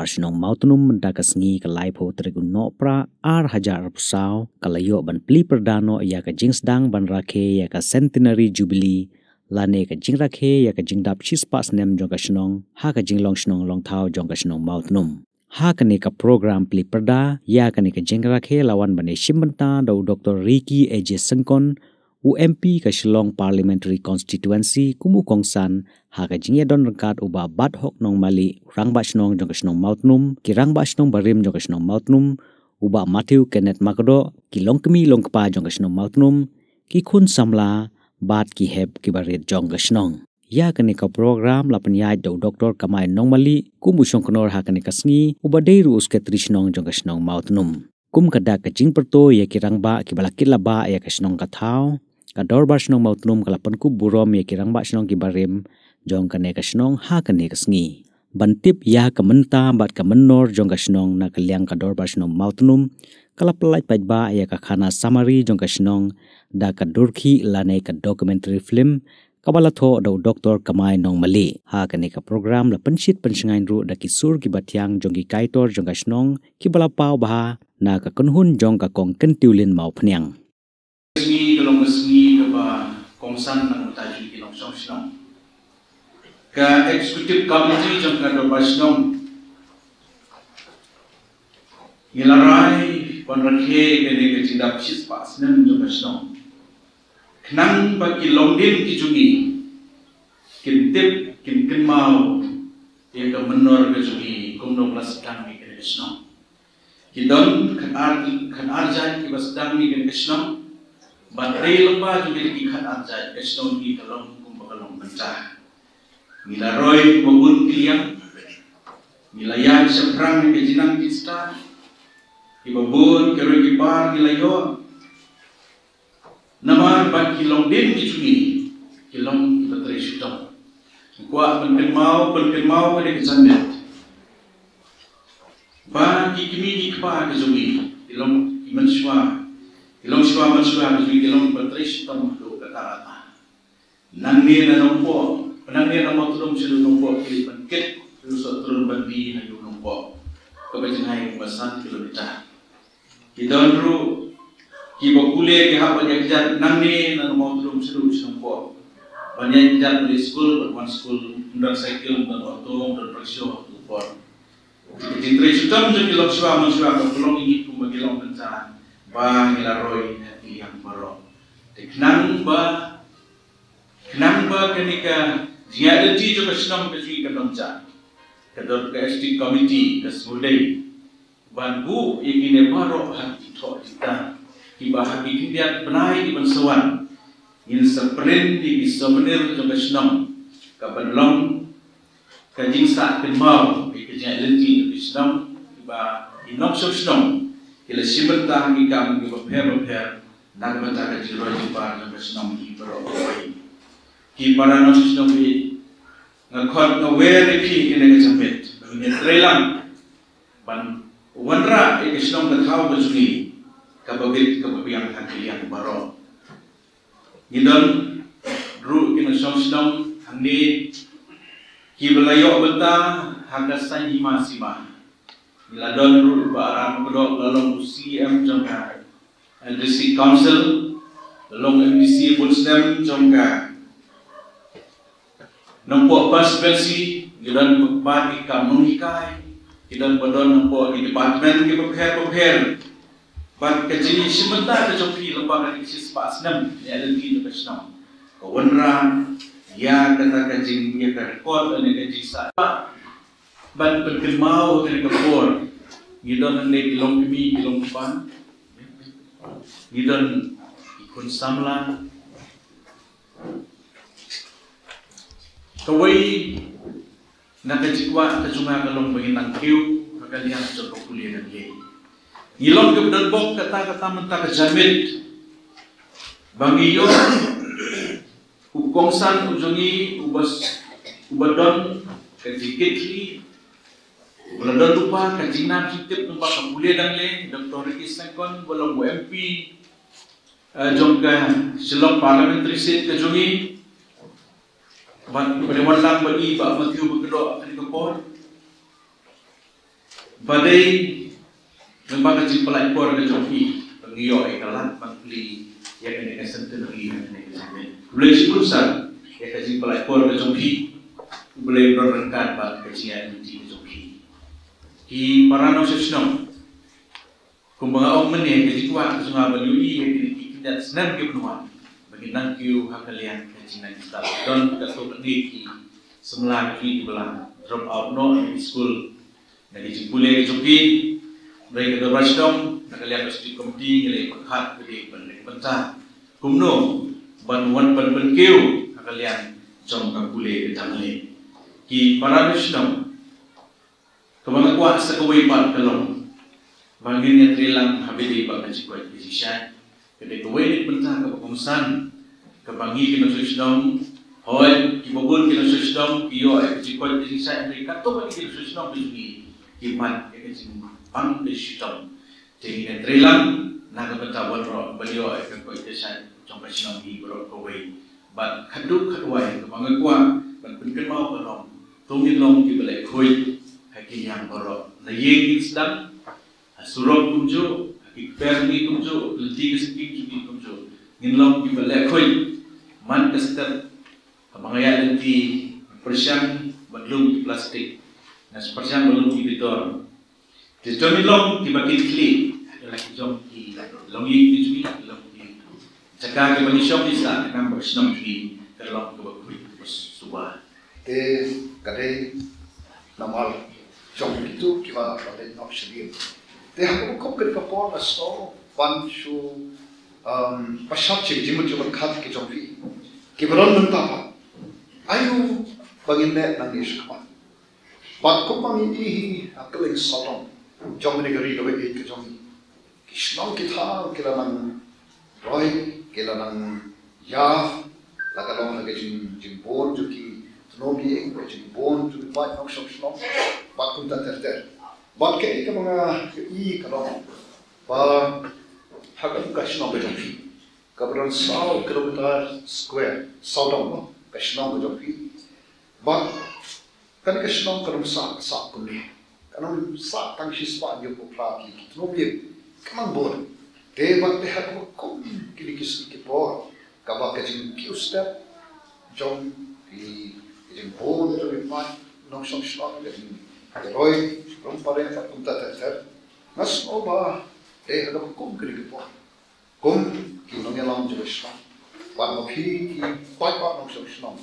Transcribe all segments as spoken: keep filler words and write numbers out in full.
shnong Mawtnum mynta ka sngi ka laiphew tarik u Nohprah ar hajar arphew saw, ka la ïoh ban plie pyrda noh ïa ka jingsdang ban rakhe ïa ka Centenary Jubilee lane ka jingrakhe ïa ka jingdap shispah snem jong ka shnong ha ka jinglong shnong long thaw jong ka shnong Mawtnum. Ha kane ka program plie pyrda ïa kane ka jingrakhe la wan ban ïashim bynta da u Doktor Ricky A J Syngkon, u M P ka Shillong Parliamentary Constituency, kum u kongsan ha ka jingïadon ryngkat u Bah Bathok Nongmali, u rangbah shnong jong ka shnong Mawtnum, ki rangbah shnong barim jong ka shnong Mawtnum, u Bah Matthew Kenneth Makdoh, ki longkmie longkpa jong ka shnong Mawtnum, ki khun samla bad ki hep ki barit jong ka shnong. Ïa kane ka program la pynïaid da u Doktor Kamai Nongmali kum u shongknor ha kane ka sngi, uba dei ruh u sekretari shnong jong ka shnong Mawtnum. Kum ka dak ka jingpyrto ïa ki rangbah kiba la kit la bah ïa ka shnong ka thaw, ka dorbar shnong Mawtnum ka la pynkup burom ïa ki rangbah shnong ki barim jong kane ka shnong ha kane ka sngi. Ban tip ïa ka mynta bad ka mynnor jong ka shnong na ka liang ka dorbar shnong Mawtnum, ka la pyllait paidbah ïa ka khana summary jong ka shnong da ka durkhih lane ka documentary film kaba la thoh da u Doktor Kamai Nongmali. Ha kane ka program la pynshit pynshngaiñ ruh da ki sur kiba thiang jong ki kaitor jong ka shnong kiba la paw bha na ka kynhun jong ka Kong Kyntiewlin Mawphniang. Sngi ka long ka sngi kaba kongsan na ka bynta jong ki nongshong shnong. Ka executive committee jong ka dorbar shnong ngi la rai ban rakhe kane ka jingdap shispah snem jong ka shnong. Khnang ba ki longdien ki jong ngi kin tip, kin kynmaw ïa ka mynnor ka jong ngi kumno ba la sdang ïa kane ka shnong. Ki don khatar, khatar jait kiba sdang ïa kane ka shnong. Bad dei lypa jong kita ki khatar jait ka shnong ngi ka long kumba ka long mynta. Ngi la roi kiba bun ki liang. Ngi la ïaid shaphrang ïa ka jingnang jingstad. Kiba bun ki roi ki par ngi la ïoh. Namar ba ki longdien ki jong ngi ki long kiba trei shitom. Kwah pynkynmaw, pynkynmaw ka dei ka janmiet ba ki kmie ki kpa ki jong ngi ki long ki mynshuwa, ki longshuwa mynshuwa ki jong ngi ki long kiba trei shitom haduh katta katta. Nangne na Nongpoh, nangne na Mawtnum shaduh Nongpoh ki leit ban kit, shaduh Sohtrun ban die ha ïew Nongpoh, kaba jngai kumba san kilometer. Ki don ruh kiba pule ki hap ban ïakjat nangne na Mawtnum shaduh sha Nongpoh ban ïakjat ban leit skul, ban wan skul, ym don cycle, ym don auto, ym don rickshaw ha katu ka por. Ki trei shitom jong ki longshuwa mynshuwa ka pynlong ïa ngi kumba ki long mynta ba ngi la roi ha ki liang baroh. Te khnang ba, khnang ba kane ka jingïaid lynti jong ka shnong ka jong ngi kan long ja, ka don ka executive committee ka sngewdei ban buh ïa kine baroh ha ki thoh jingtang kiba ha ki khyndiat bnai kiban sa wan ngin sa print ïa ki souvenir jong ka shnong kaban long ka jingsah kynmaw ïa ka jingïaid lynti jong ka shnong kiba ki nongshong shnong ki la shim bynta ha ki kam kiba pher ba pher na ka bynta ka jingroi jingpar jong ka shnong. Ki baroh kawei ki para nongshong shnong, nga khot nga wer ïa phi ïa kane ka janmiet ba ngin ïatrei lang ban wanrah ïa ka shnong ka thaw ka jong ngi kaba bit kaba biang ha ki liang baroh. Ngi don ruh ki nongshong shnong hangne kiba la ïoh bynta ha ka saiñ hima sima. Ngi la don ruh Bah Ram Kdok, la long u C E M jong ka District Council, la long M D C bun snem jong ka Nongpoh constituency. Ngi don ba ki kam nonghikai, ki don ba don Nongpoh ki department kiba pher ba pher. Bad ka jingshim bynta ka jong phi lypa kane ka shispah snem ïaid lynti jong ka shnong ka wanrah ïa kata ka jing, ïa ka record lane ka jingsah ban pynkynmaw ha kane ka por. Ngi don hangne ki longkmie ki longkpa, ngi don ki khun samla. Kawei na ka jingkwah ka jong nga ka long ba ngin nang kiew ha ka liang jong ka pule nang lei. Ngi long kiba don bok kata kata mynta ka janmiet ba ngi ïoh u kongsan u jong ngi uba s-, uba don ka jingkitkhlieh, uba la don lypa ka jingnang jingtip namar ka pule nang lei, Doktor Ricky Syngkon, uba long u M P eh, jong ka Shillong Parliamentary Seat ka jong ngi. Bad ba dei wan lang bad i Bah Matthew Makdoh ha kane ka por. Ba dei lyngba ka jingpynlait por ka jong phi ba ngi ïoh ïa ka lad ban plie ïa kane ka centenary, ïa kane ka jingmih. Khublei shibun sir ïa ka jingpynlait por ka jong phi. U Blei un don ryngkat bad ka jingïaid lynti ka jong phi. Ki para nongshong shnong, kumba nga ong mynne, ka jingkwah ka jong nga ban ïohi ïa kine ki khyndai snem kiban wan ba ngin nang kiew ha ka liang ka jingnang stad. Don katto katne ki samla kiba la drop out noh na ki skul na ka jingpule ka jong ki. Hynrei ka dorbar shnong, na ka liang ka District Committee ngi la ïa pyrkhat ba dei ban leh bynta kumno ban wan ban pynkiew ha ka liang jong ka pule ka tanglei. Ki para nongshong shnong, kaba nga kwah sa kawei pat ka long ba ngin ïatreilang ha ba dei ba ka jingkoit ka jingshait. Ka dei kawei na ka bynta kaba kongsan kaba ngi ki nongshong shnong, hooid, kiba bun ki nongshong shnong ki ïoh ïa ka jingkoit ka jingshait, hynrei katto katne ki nongshong shnong ki jong ngi ki mad ïa ka jingpang ka shitom. Te ngin ïatreilang na ka bynta wanrah ban ïoh ïa ka koit ka shait jong ka shnong hi baroh kawei. Bad khatduh khatwai kaba nga kwah ban pynkynmaw ka long, to ngin long kiba leh khuid ha ki liang baroh. Na ïing ngin sdang, ha surok kumjuh, ha ki kper ngi kumjuh, lynti ka syngkien jong ngi kumjuh. Ngin long kiba leh khuid man ka step haba nga ïaid lynti, pyrshang ban lum ki plastik, nga pyrshang ban lum ki bitor. Te to ngin long kiba kit khlieh ha la ki jong ki longïing ki jong ngi, ki long ki jaka kiba ngi shong ngi sah, khnang ba ka shnong jong ngi kan long kaba khuid kaba suba. Te ka dei namar jong kito kiba la leit noh sha ïing. Te ha kaba kum kane ka por nga sngew ban shu, um, pynshai sha ka jingmut jingpyrkhat ka jong phi kiba don mynta pat. Aïu ba ngin leh nangne shakhmat? Bad kumba ngi i hi ha kylleng sawdong jong kane ka ri kaba ïeit ka jong ngi, ki shnong ki thaw ki la nang roi, ki la nang ïa, la ka long ha ka jing, jingbun jong ki tnum ïing, ka jingbun jong ki paid nongshong shnong, bad kumta ter ter. Bad kaei kaba nga i ka long ba ha ka, ka shnong ka jong phi kaba don saw kilometer square, sawdong mo, ka shnong ka jong phi. Bad kane ka shnong kan ym sah, sah kumne. Kan ym sah tang shispah hynñiewphew phra ki, ki tnum ïing. Kan ym bun. Te bad te ha kaba kum kine ki sngi ki por, kaba ka jingkiew step jong ki, ka jingbun jong ki paid nongshong shnong, ka jing, ka jingroi, rum pare, bad kumta ter ter. Nga sngew ba te ha kaba kum kine ki por, kum ki nongïalam jong ka shnong, bad ma phi ki paidbah nongshong shnong,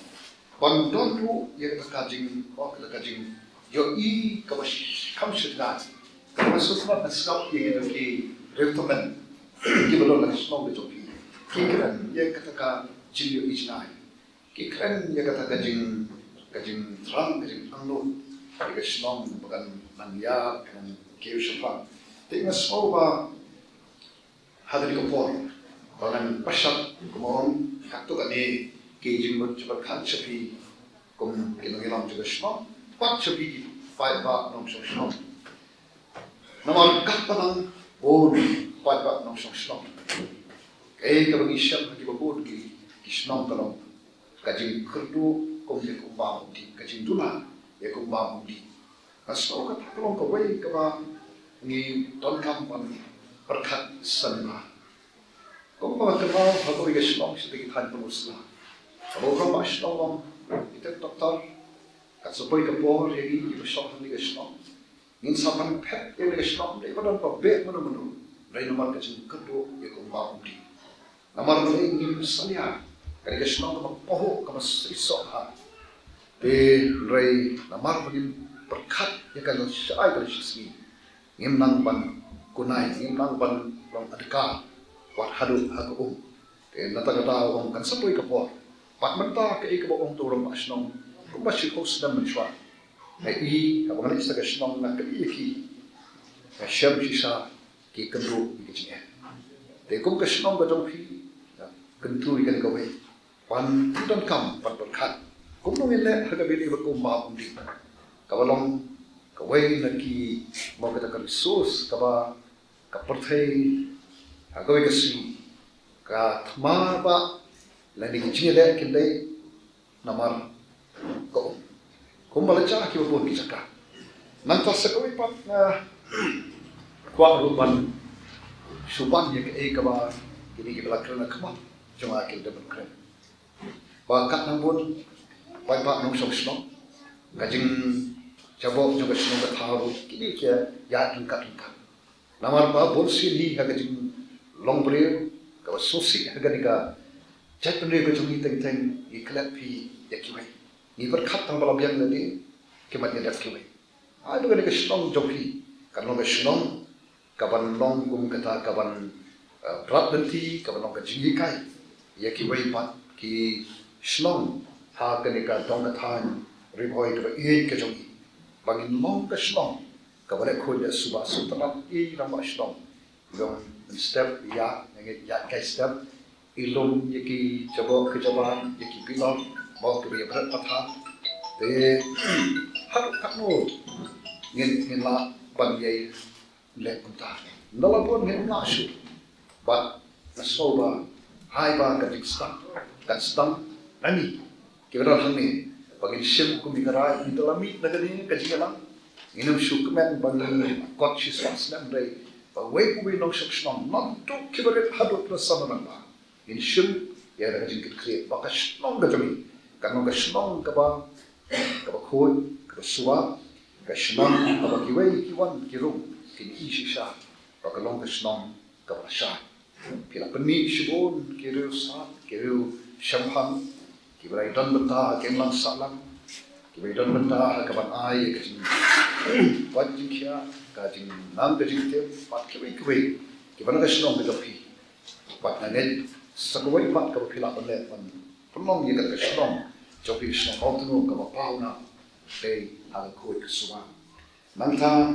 ban don ruh ïa kata ka jing, oh, kata ka jingïohi kaba sh-, kham shynrang. Kaba sngewtynnat, nga sngap ïa kito ki riewtymmen kiba don ha ka shnong ka jong phi, ki kren ïa kata ka jingïohi jngai, ki kren ïa kata ka jing, ka jingthrang, ka jingangnud ïa ka shnong ba kan nang ïaid, kan nang kiew shaphrang. Te nga sngew ba ha kane ka por ba ngan pynshai, kumba ong, katto katne ki jingmut jingpyrkhat sha phi kum ki nongïalam jong ka shnong, bad sha phi ki paidbah nongshong shnong. Namar katba nang bun paidbah nongshong shnong, kaei kaba ngi shem ha kiba bun ki, ki shnong ka long ka jingkyrduh kum ïa ka um bam um dih, ka jingduna ïa ka um bam um dih. Nga sngew kata ka long kawei kaba ngi donkam ban pyrkhat sngewbha. Kumba nga kynmaw ha kawei ka shnong shatei ki thaiñ Pynursla, kaba u rangbah shnong u ong, i tip Doctor, kan sa poi ka por ïa ngi kiba shong hangne ha ka shnong, ngin sa pynphet ïa kane ka shnong, dei ba don ba beh mano mano, dei namar ka jingkyrduh ïa ka um bam um dih. Namar balei ngim salia kane ka shnong kaba pahuh, kaba seisoh bha? Te hynrei namar ba ngim pyrkhat ïa ka lashai ka lashisngi, ngim nang ban kunai, ngim nang ban long adkar wat haduh ha ka um. Te nangta kata u ong kan sa poi ka por. Bad mynta kaei kaba ong uto u rangbah shnong, kumba shiphew snem mynshuwa, nga i, haba nga leit sha ka shnong nga kylli ïa ki, nga shem shisha ki kynduh ïa ka jingeh. Te kum ka shnong ka jong phi, kyntu ïa kane kawei, ban pyndonkam ban pyrkhat kumno ngin leh ha kaba ïadei bad ka um bam um dih, kaba long kawei na ki, mo, kata ka resource kaba ka pyrthei ha kawei ka sngi ka thma ba lane ki jingïaleh kin dei namar ka um. Kumba la jia ha kiba bun ki jaka. Nangta sa kawei pat nga Kwah ruh ban shu ban ïa kaei kaba kine kiba la kren ha khmat jong nga ki la dep ban kren. Ba katno bun paidbah nongshong shnong, ka jingjaboh jong ka shnong ka thaw ruh kine ki ïaid ryngkat ryngkat. Namar ba bun sien hi ha ka jinglong briew kaba sngewsih ha kane ka jaitbynriew ka jong ngi, teng teng ngi klet phi ïa kiwei. Ngi pyrkhat tang ba la biang lade, ki mat ïa dep kiwei. Ai ba kane ka shnong jong phi kan long ka shnong kaban long kum kata, kaban, eh, brat lynti, kaban long ka jinghikai ïa kiwei pat ki shnong ha kane ka dong ka thaiñ Ri Bhoi kaba ïeit ka jong ngi. Ba ngin long ka shnong kaba leh khuid leh suba, sngewtynnat ïa i rangbah shnong. Long mynstep ïa, nga ngeit ïa kai step i lum ïa ki jaboh ki jaban, ïa ki bilor, bad kiba ïa bret pathar. Te haduh katno ngin, ngin lah ban ïai leh kumta? Ynda la bun ngin ym lah shuh. Bad nga sngew ba haba ka jingsdang kan sdang na ngi kiba don hangne, ba ngin shim kum ki rai, ynda la mih na kane ka jingïalang, ngin ym shu kmen ba ngin kot shispah snem, hynrei ba uwei pa uwei nongshong shnong, naduh kiba rit haduh kiba san rangbah, ngin shim ïa ka jingkitkhlieh ba ka shnong ka jong ngi kan long ka shnong kaba, kaba khuid, kaba suba, ka shnong kaba kiwei ki wan ki rung kin ïohi shisha ba ka long ka shnong kaba lashai. Phi la pynmih shibun ki riew sad, ki riew shemphang, kiba la ïadon bynta ha ka imlang sahlang, kiba ïadon bynta ha kaban ai ka jingpait jingkhiah, ka jingnang ka jingtip, bad kiwei kiwei kiba na ka shnong ka jong phi. Bad nga ngeit sa kawei pat kaba phi lah ban leh ban pynlong ïa kata ka shnong jong phi ka shnong Mawtyrkhong kaba paw na dei ha ka khuid ka suba. Nangta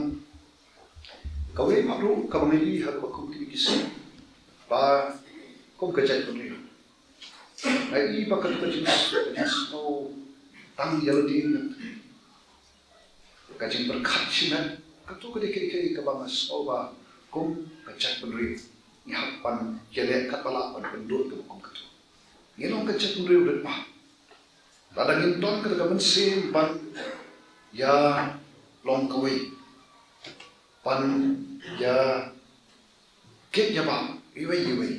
kawei pat ruh kaba ngi ïohi ha kaba kum kine ki sngi, ba kum ka jaitbynriew, ngi ïohi ba kata ka jing, ka jingsngew tang ïa lade, ka jingpyrkhat shimet, kato ka dei kaei kaei kaba nga sngew ba kum ka jaitbynriew ngi hap ban ïaleh katba lah ban pynduh kaba kum kato. Ngi long ka jaitbynriew rit bha. Lada ngim don kata ka mynsiem ban ïa long kawei, ban ïa kit ïa bah iwei iwei.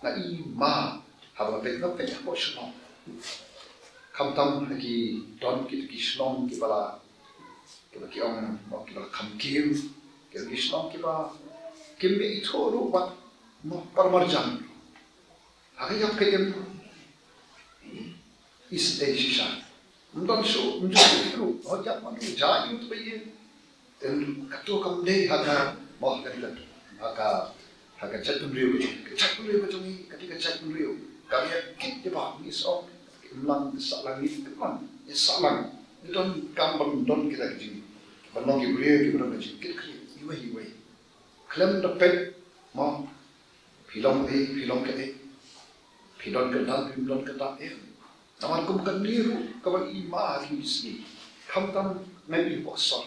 Nga i ma haba nga peit, nga peit hapoh shnong, khamtam ha ki don kito ki shnong kiba la, kiba ki ong, kiba la kham kiew, kito ki shnong kiba kim beh ithuh ruh bad, mo, para marjan. Ha ka ïap ka im i sdei shisha. Ym don shuh, ym don shuh ruh. Ho ïap ma ruh, ja ïa u tba ïing. Te kato kam dei ha ka, mo, ha ka, ha ka, ha ka jaitbynriew ka jong, ka jaitbynriew ka jong ngi, ka dei ka jaitbynriew kaba ïa kit ïa bah, ngi shu ong, imlang sahlang, ngi imlang sahlang. Ngi donkam ban don kita ki jing, ban long ki briew kiba don ka jingkitkhlieh iwei iwei. Khlem da peit, mo, phi long kaei, phi long kaei, phi don kyrdan, phim don kyrdan, em. Namar kum kane ruh kaba i ma ha kine ki sngi, khamtam ngi i bok sor,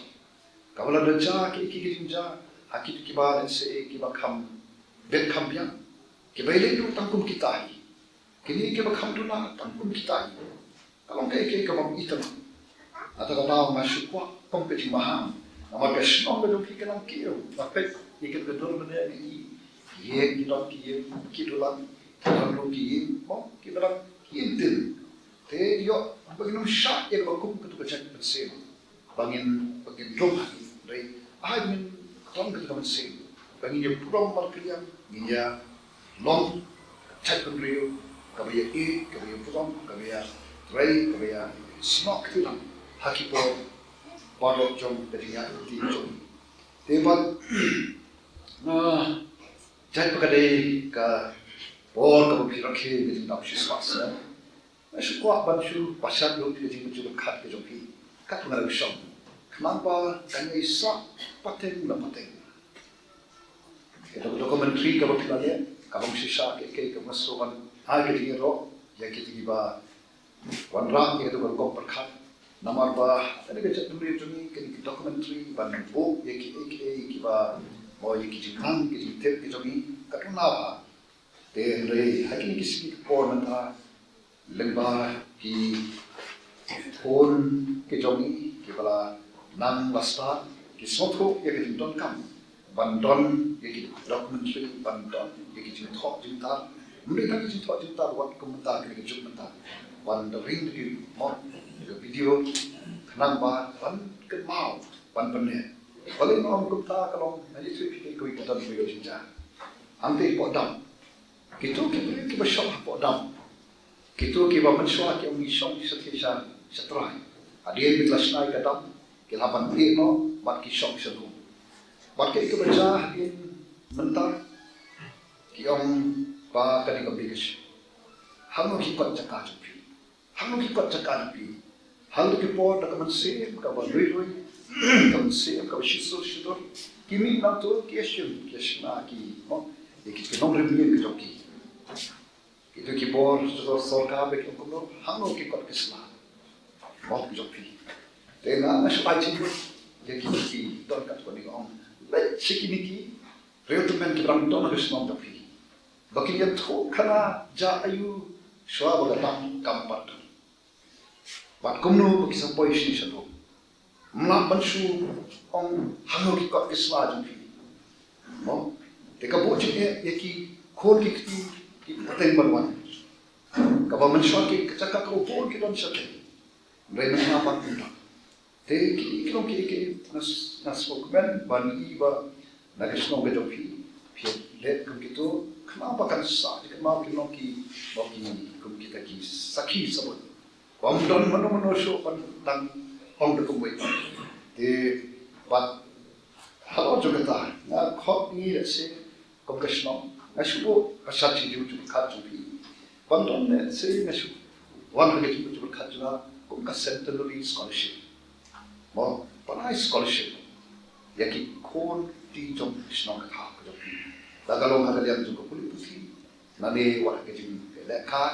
kaba lada jia kiei kiei ki jingjia ha kito kiba, let's say, kiba kham bit kham biang, kiba ïaleit ruh tang kum kita hi. Kine kiba kham duna tang kum kita hi. Ka long kaei kaei kaba ym i tang. Nangta ka daw nga shu kwah kum ka jingmaham, namar ka shnong ka jong phi ka nang kiew. Nga peit ïa kito ka dur mynne, ngi i ïing, ki don ki ïing ki dulan, ki don ruh ki ïing, mo, kiba dang ki ïing tin. Te ïoh ba ngin ym shah ïa kaba kum kato ka jait mynsiem. Ba ngin, ba ngin rung ha ki, hynrei ai ngin don kata ka mynsiem ba ngin ïa burom markylliang, ngin ïa long jaitbynriew kaba ïa ïeit, kaba ïa burom, kaba ïa trei, kaba ïa snoh kti lang ha ki por baroh jong ka jingïaid lynti jong ngi. Te bad, ah, jait ba ka dei ka por kaba phi rakhe ka jingdap shispah snem. Nga shu kwah ban shu pynshai ïa ka jingpynjulor khat ka jong phi, kat ba nga la shong, khnang ba kan ïai sah pateng la pateng. Ïa ka documentary kaba phi la leh ka long shisha kaei kaei kaba nga sngewbha ban ai ka jingïaroh ïa kita kiba wanrah ïa kata ka rukom pyrkhat. Namar ba kane ka jaitbynriew jong ngi, kane ka documentary ban buh ïa kiei kiei kiba, mo, ïa ki jingnang ki jingtip ki jong ngi, ka duna bha. Te hynrei ha kine ki sngi ki por mynta, lyngba ki khun ki jong ngi kiba la nang la stad, Ki sngewthuh ïa ka jingdonkam ban don ïa ki documentary, ban don ïa ki jingthoh jingtar. Ym dei tang ki jingthoh jingtar wat kum mynta, ka juk mynta, ban da ring da ki, mo, ïa ka video, khnang ba ban kynmaw, ban pynneh. Balei nga ong kumta? Ka long, nga ïathuh ïa phi, kawei ka don kawei ka jingjia. Hangta hapoh dam, kito ki briew kiba shong hapoh dam, kito kiba mynshuwa ki ong ngi shong sha, sha, sha trai, hadien ba ki la shna ïa ka dam, ki la ban ïeh noh bad ki shong sha lum. Bad kaei kaba jia hadien mynta? Ki ong ba ka dei ka bikes. Hangno ki kot jaka jong phi? Hangno ki kot jaka jong phi? Hangno ki por da ka mynsiem kaba lui lui, ka mynsiem kaba shisur shisur, ki mih nangta, ki ïashim, ki ïashna, ki, mo, ïa ki, ki nongrim mihngi ki jong ki. Kito ki bor sor-, sorkar ba ki ong kumno, hangno ki kot ki sla, mo, ki jong phi? Te nga, nga shu ai jingmut ïa ki, ki don katto katne, nga ong, leit sha kine ki briew tymmen kiba dang don ha ka shnong jong phi, ba kin ïathuh khana jia aïu shuwa ba ka dam kam pat don. Bad kumno ba ki sa poi shane sha lum. Ym lah ban shu ong hangno ki kot ki sla jong phi. Mo? Te ka buh jingeh ïa ki khun ki kti ki pateng ban wan. Kaba mynshuwa ki, ka jaka kaba bun ki don shatei. Hynrei mynta pat ym don. Te ki, ki long ki, ki, nga s-, nga sngewkmen ban i ba na ka shnong ka jong phi, phi leh kum kito, khnang ba kan sah jingkynmaw, ki long ki, ba ki, kum kita ki sakhi sabut. Bym don mano mano shuh ban dang ong da kumwei. Te bad halor jong kata, nga khot ngi, lehse kum ka shnong, nga shu buh pyrshah jingmut jingpyrkhat jong phi. Ban don, lehse nga shu wan ha ka jingmut jingpyrkhat jong nga kum ka Centenary Scholarship. Mo, ban ai scholarship ïa ki khun kti jong ka shnong ka thaw ka jong phi. La ka long ha ka liang jong ka pule puthi, nangne wat ha ka jinglehkai.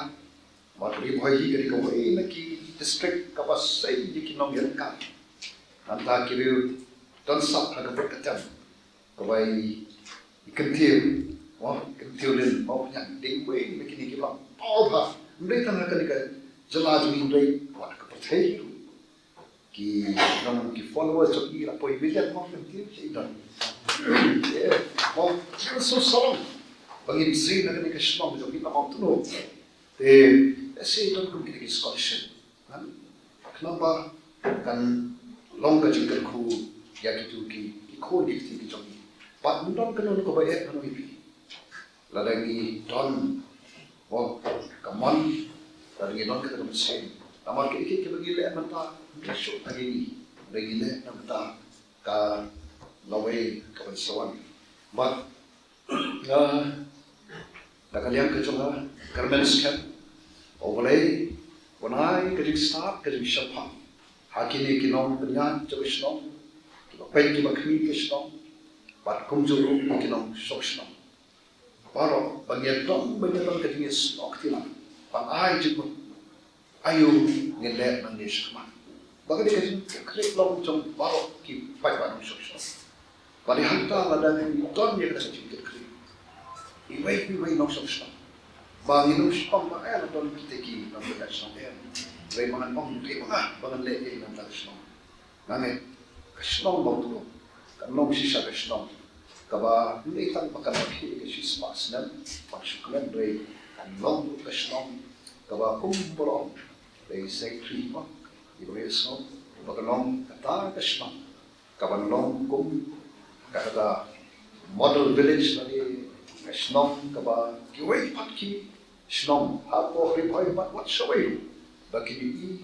Mo, Ri Bhoi hi ka dei kawei na ki district kaba sei ïa ki nongïalehkai. Nangta ki riew don sap ha ka bor ka tem, kaba i kyntiew, mo, i kyntiew lin, mo, ñiang dei wei na kine kiba paw bha. Ym dei tang ha kane ka jylla jong ngi, hynrei wat ha ka pyrthei ruh. Ki, nong ki followers jong ki la poi million, mo, kyntiew sha i don. Eh, mo, so sarong ba ngin sdang na kane ka shnong jong ngi, na, mo, tynno. Te, eh, sdang don kum kine ki scholarship. Kan, khnang ba kan long ka jingkyrkhu ïa kito ki, ki khun ki kti ki jong ngi. Bad ym don kano kano kaba eh kano ïa phi. Lada ngi don, oh, ka mon, lada ngi don kata ka mynsiem, namar kiei kiei kiba ngi leh mynta ym dei shuh ha ngi, lada ngi leh na bynta ka lawei kaban sa wan. Bad nga, na ka liang ka jong nga, kyrmen skhem, O Blei, wan ai ka jingstad, ka jingshemphang ha kine ki nongpynïaid jong ka shnong, kiba peit kiba khmih ka shnong, bad kumjuh ruh ki nongshong shnong baroh, ba ngin don, ba ngin don ka jingïasnoh kti lang, ban ai jingmut aïu ngin leh nangne shakhmat. Ba ka dei ka jingkitkhlieh long jong baroh ki paidbah nongshong shnong. Ba dei hangta lada ngin don ïa kata ka jingkitkhlieh, iwei pa iwei nongshong shnong, ba ngin ym shong ba, eh, la don kita ki nongpynïaid shnong, em. Hynrei ba ngan ong, hynrei ba nga, ba ngan leh ei na bynta ka shnong. Nga ngeit ka shnong Mawtyrwat kan long shisha ka shnong kaba ym dei tang ba kan ïakhih ka shispah snem, ban shu kmen, hynrei kan long ruh ka shnong kaba kum ba la ong, dei secretary, mo, iba ngi sngew ba kan long kata ka shnong kaban long kum kata ka model village, lane ka shnong kaba kiwei pat ki shnong hapoh Ri Bhoi bad wat shawei ruh ba kin ïohi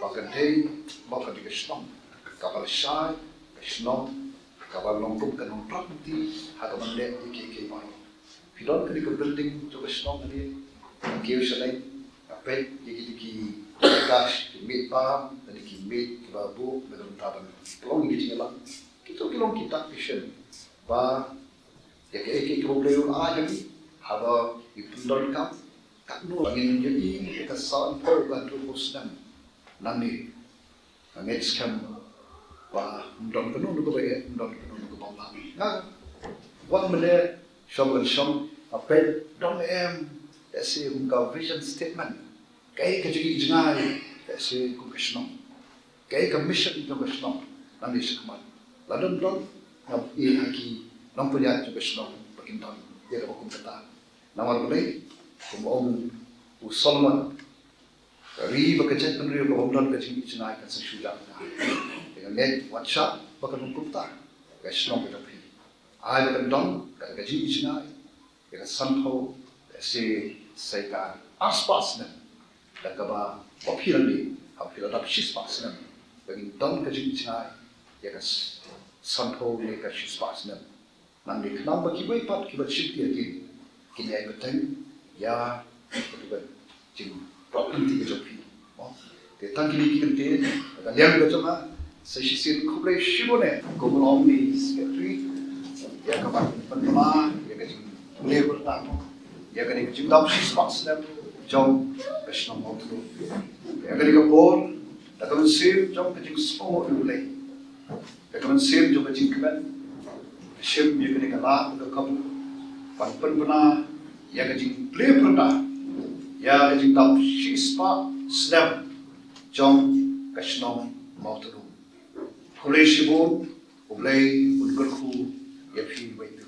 ba ka dei, ba ka dei ka shnong kaba lashai, ka shnong kaba long kum ka nongtrei lynti ha kaban leh ïa kiei kiei baroh. Phi don kane ka building jong ka shnong kane, nga kiew shalei, nga peit ïa kito ki, ki kash, ki miej bam, kane ki miej kiba buh na ka bynta ban pynlong ïa ki jingïalang. Kito ki long ki dak ki shin ba ïa kaei kaei kaba U Blei u la ai ha ngi, haba ngi pyndonkam, katno ba ngin ïohi ïa ka san phew ka hynriew phew snem nangne. Nga ngeit skhem ba ym don kano kano kaba eh, ym don kano kano kaba ym lah. Nga wan mynne shong ban shong, nga peit don em, lehse kum ka vision statement, kaei ka jingïohi jngai, lehse kum ka shnong, kaei ka mission jong ka shnong nangne shakhmat. Lada ym don, ngam ïohi ha ki nongpynïaid jong ka shnong ba kin don ïa kaba kum kata. Namar balei? Kum ong u Solomon, ka ri bad ka jaitbynriew kaba ym don ka jingïohi jngai kan sa shu jah. Te nga ngeit wat shah ba kan long kumta ka shnong ka jong phi. Ai ba kan don ka jingïohi jngai ïa ka sanphew, lehse sa ïa ka arspah snem. Da kaba ba phi la leh, haba phi la dap shispah snem, ba ngin don ka jingïohi jngai ïa ka sanphew ne ka shispah snem. Nangne khnang ba kiwei pat kiba shim ïa ki, kin ïai bteng ïa katu ka jingpyrkhat ka jong phi. Te tang kine ki kyntien, ka liang ka jong nga, sa shisien khublei shibun eh, kumno ong i secretary, ïa kaba pynbna ïa ka jingpynbna ïa kane ka jingdap shispah snem jong ka shnong Mawthaddum. Ïa kane ka por, da ka mynsiem jong ka jingsngew U Blei, da ka mynsiem jong ka jingkmen, shim ïa kane ka lad ka kabu ban pynbna ïa ka jingplie pyrda ïa ka jingdap shispah snem jong ka shnong Mawthaddum. Khublei shibun, U Blei un kyrkhu ïa phi wei.